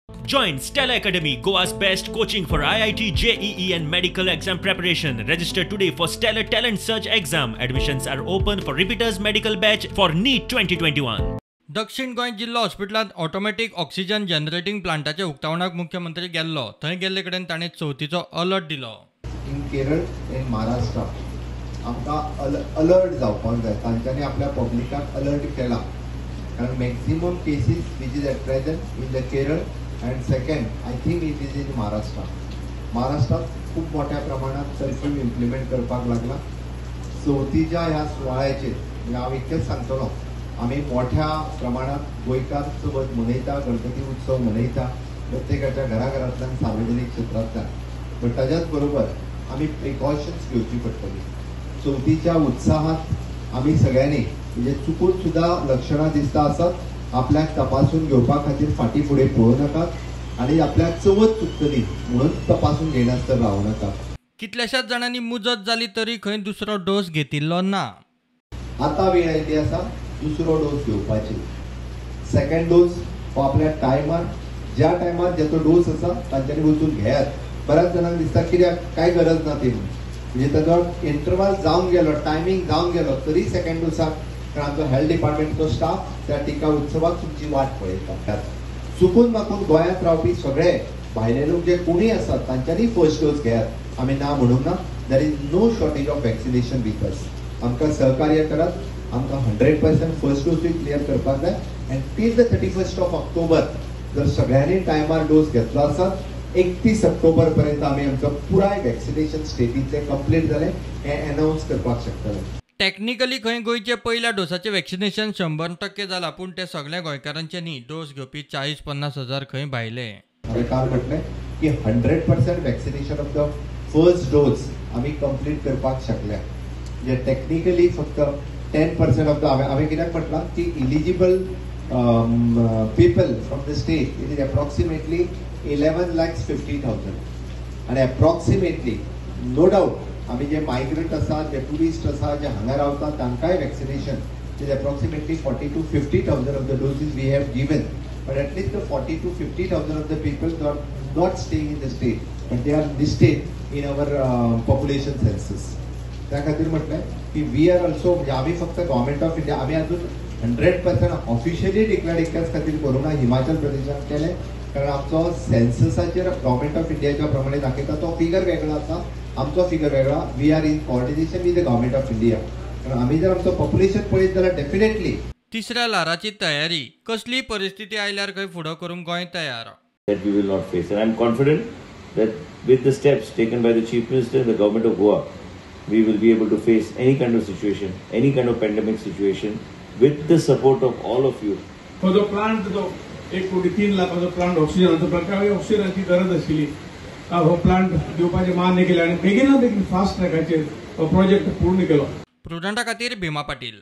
Join Stella Academy, Goa's best coaching for IIT, JEE and medical exam preparation. Register today for Stellar Talent Search exam. Admissions are open for repeaters medical batch for NEET 2021. दक्षिण गोंय जिल्लो हॉस्पिटलांत automatic oxygen generating प्लांटाच्या उक्तावणाक मुख्यमंत्री गेल्लो. थंय गेल्ले कडेन ताणें चवथीचो अलर्ट दिलो. इन केरळ एंड महाराष्ट्र आमकां अलर्ट जावपाक जाय. तांच्यांनी आपल्या पब्लिकाक अलर्ट केला, कारण maximum cases which is at present in the Kerala and second I think it is in Maharashtra. महाराष्ट्रात खूब मोठ्या प्रमाणात कर्फ्यू इम्प्लिमेंट करपाक लागला. चवथीच्या ह्या सुवाळ्याचेर म्हणजे हांव इतकेंच सांगतलो, आमी मोठ्या प्रमाणात गोंयकार चवथ मनयता, गणपती उत्सव मनयता प्रत्येकाच्या घराघरांतल्यान, सार्वजनीक क्षेत्रांतल्यान. बट ताज्याच बरोबर आमी प्रिकॉशन्स घेवची पडटली. चवथीच्या उत्साहात आमी सगळ्यांनी म्हणजे चुकून सुद्दां लक्षणां दिसता आसत आपल्याक तपासून घेवपा खातीर फाटीं फुडें पळोवं नाकात आनी आपल्याक चवथ चुकतली म्हणून तपासून घेयनासतना रावूं नाकात. कितल्याशाच जाणांनी मुजत जाली तरी खंय दुसरो डोस घेतिल्लो ना. आतां वेळ आयिल्ली आसा दुसरो डोस घेवपाची. सेकंड डोस हो आपल्या टायमार, ज्या टायमार ज्याचो डोस आसा तांच्यांनी वचून घेयात. बऱ्याच जाणांक दिसता कित्याक काय गरज ना ती म्हणून, म्हणजे ताजो इंटरवाल जावन गेलो, टायमींग जावन गेलो तरी सेकंड डोसाक, कारण आमचो हेल्थ डिपार्टमेंटचो स्टाफ त्या टिका उत्सवाक तुमची वाट पळयता. चुकून माकून गोंयांत रावपी सगळे भायले लोक जे कोणूय आसात तांच्यांनी फर्स्ट डोस घेयात. आमी ना म्हणूंक ना. There is no shortage of vaccination with us. आमकां सहकार्य करात. आमकां 100% फर्स्ट डोसूय क्लियर करपाक जाय. And till the 31st of October जर सगळ्यांनी टायमार डोस घेतलो आसत, 31 ऑक्टोबर पर्यंत आमी आमचो पुराय वॅक्सिनेशन स्टेटींतलें कंप्लीट जालें हें अनावन्स करपाक शकतले. टॅक्निकली खंय गोंयचे पयल्या डोसाचें वॅक्सिनेशन 100% जाला, पूण ते सगळ्या गोंयकारांचे न्ही. डोस घेवपी 40-50 हजार खंय भायले. हांवें काल म्हटलें की 100% vaccination of the first dose आमी कंप्लीट करपाक शकल्या. म्हणजे टॅक्निकली फक्त 10% ऑफ the, हांवें कित्याक म्हटलां की eligible people from the state it is approximately 11,50,000 आनी एप्रॉक्सिमेटली नो डावट आमी जे मायग्रंट आसा, जे ट्युरिस्ट आसा, जे हांगा रावता तांकांय vaccination is approximately 40 to 50,000 of the doses we have given, but at least the 40 to 50,000 of the people are not staying in the state but they are listed in our population census. त्या खातीर म्हटलें की we are also, म्हणजे आमी फक्त government of India, आमी अजून 100% officially declared इतल्याच खातीर करूं ना हिमाचल प्रदेशान केलें, कारण आमचो सेन्ससाचेर गव्हर्मेंट ऑफ इंडियाच्या प्रमाणे दाखयता तो फिगर वेगळो आसा, आमचो फिगर वेगळो. We are in coordination with the government of India. कारण आमी जर आमचो पॉप्युलेशन पळयत जाल्यार डेफिनेटली तिसऱ्या ल्हाराची तयारी, कसलीय परिस्थिती आयल्यार खंय फुडो करूंक गोंय तयार. That we will not face, and I am confident that with the steps taken by the Chief Minister and the government of Goa, we will be able to face any kind of situation, any kind of pandemic situation, with the support of all of you. हो जो plant जो 1 कोटी 3 लाखाचो plant ऑक्सिजनाचो plant, ऑक्सिजनाची गरज आशिल्ली, हो plant दिवपाचें मान्य केलें आनी बेगिना बेगीन फास्ट ट्रॅकाचेर हो प्रोजेक्ट पूर्ण केलो. प्रुडंटा खातीर भीमा पाटील.